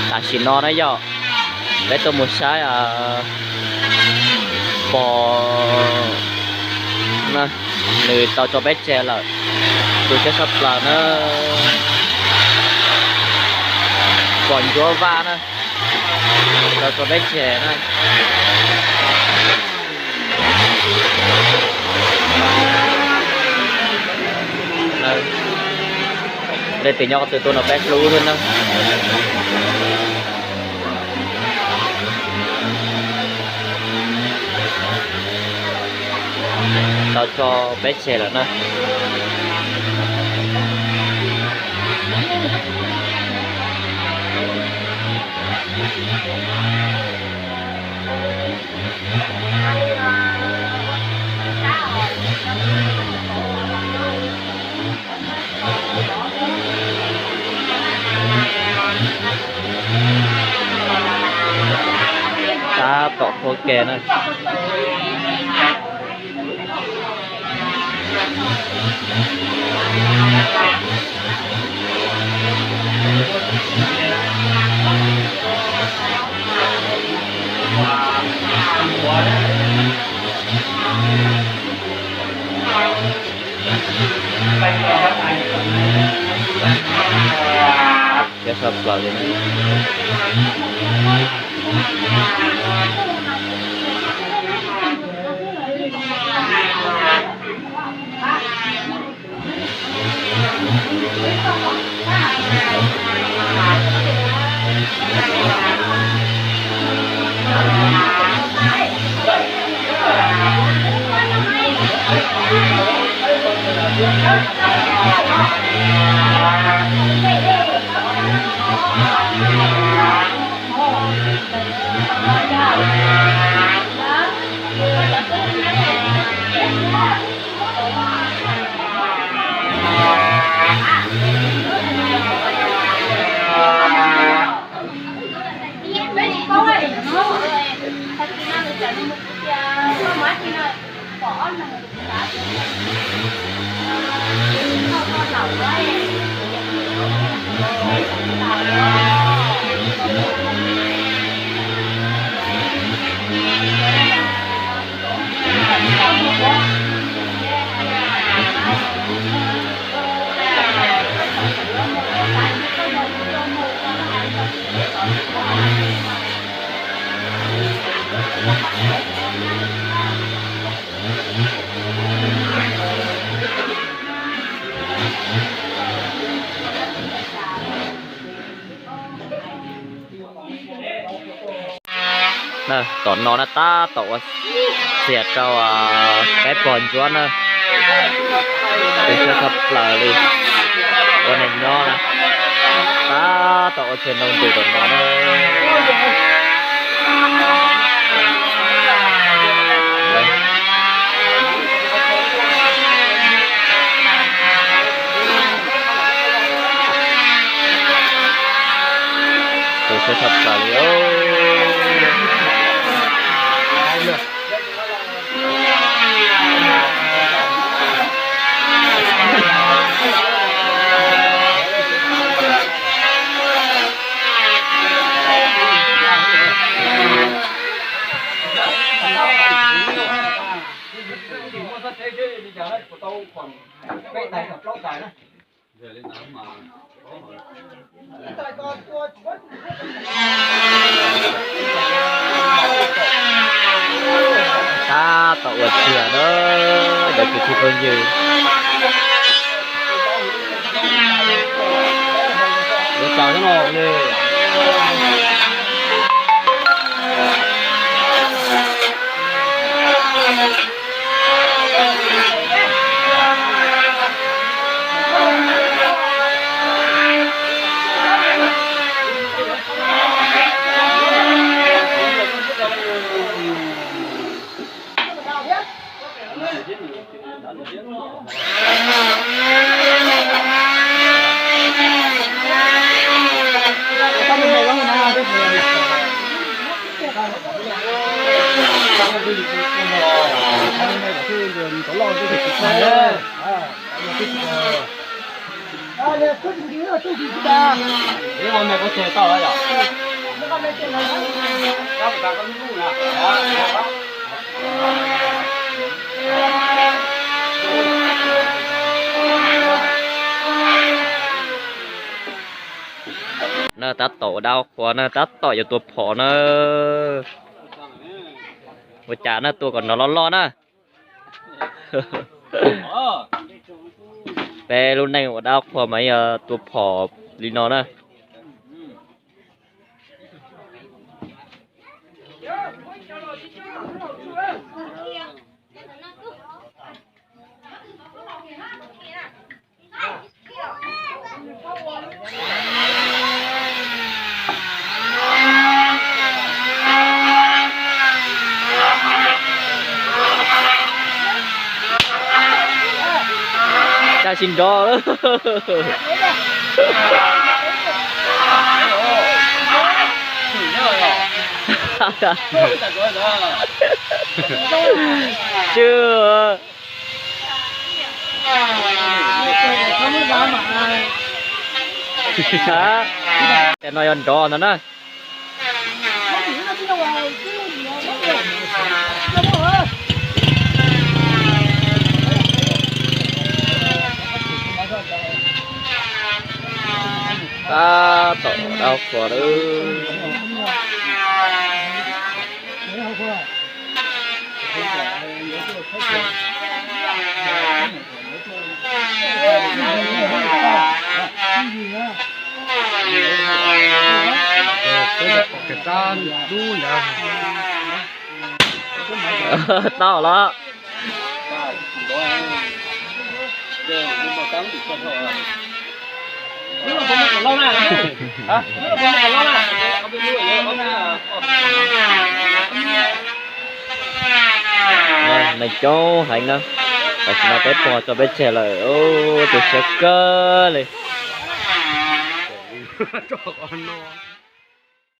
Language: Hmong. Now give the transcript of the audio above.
Tam sim no na yog peb tuaj mus saib pog na, nws tau tso peb tseg lawm. Tu siab tshaj plaws na, pog Ntsuab Vaj na, tau tso peb tseg na. Leej twg nyob qhov twg tuaj no peb hlub thiab na. Tau tso peb tseg lawm na. Tab tom qhuab ke na. Siab tshaj plaws li. Tom no na tab tom ua txiag rau peb pog Ntsuab na. Tu siab tshaj plaws li. Ua neeg nyob na, tab tom ua txiag ntau ntws tom no na. Tu siab tshaj plaws li. Tab tom ua txiag na, cov kwv tij phooj ywg. Ua tsaug no. Na tab tom ua dab qhuas na, tab tom yuav tua phom na. Ua cas na, tua kom nrov loj loj na. Peb lub neej ua dab qhuas mas yog tua phom li no na. Tsis nrov. Tsw. Ces no yog nrov ntag na. Tab tom dab qhuas lawm. Tau los. Neeg coob heev na, tam sim no peb pog tso peb tseg lawm, tu siab kawg li.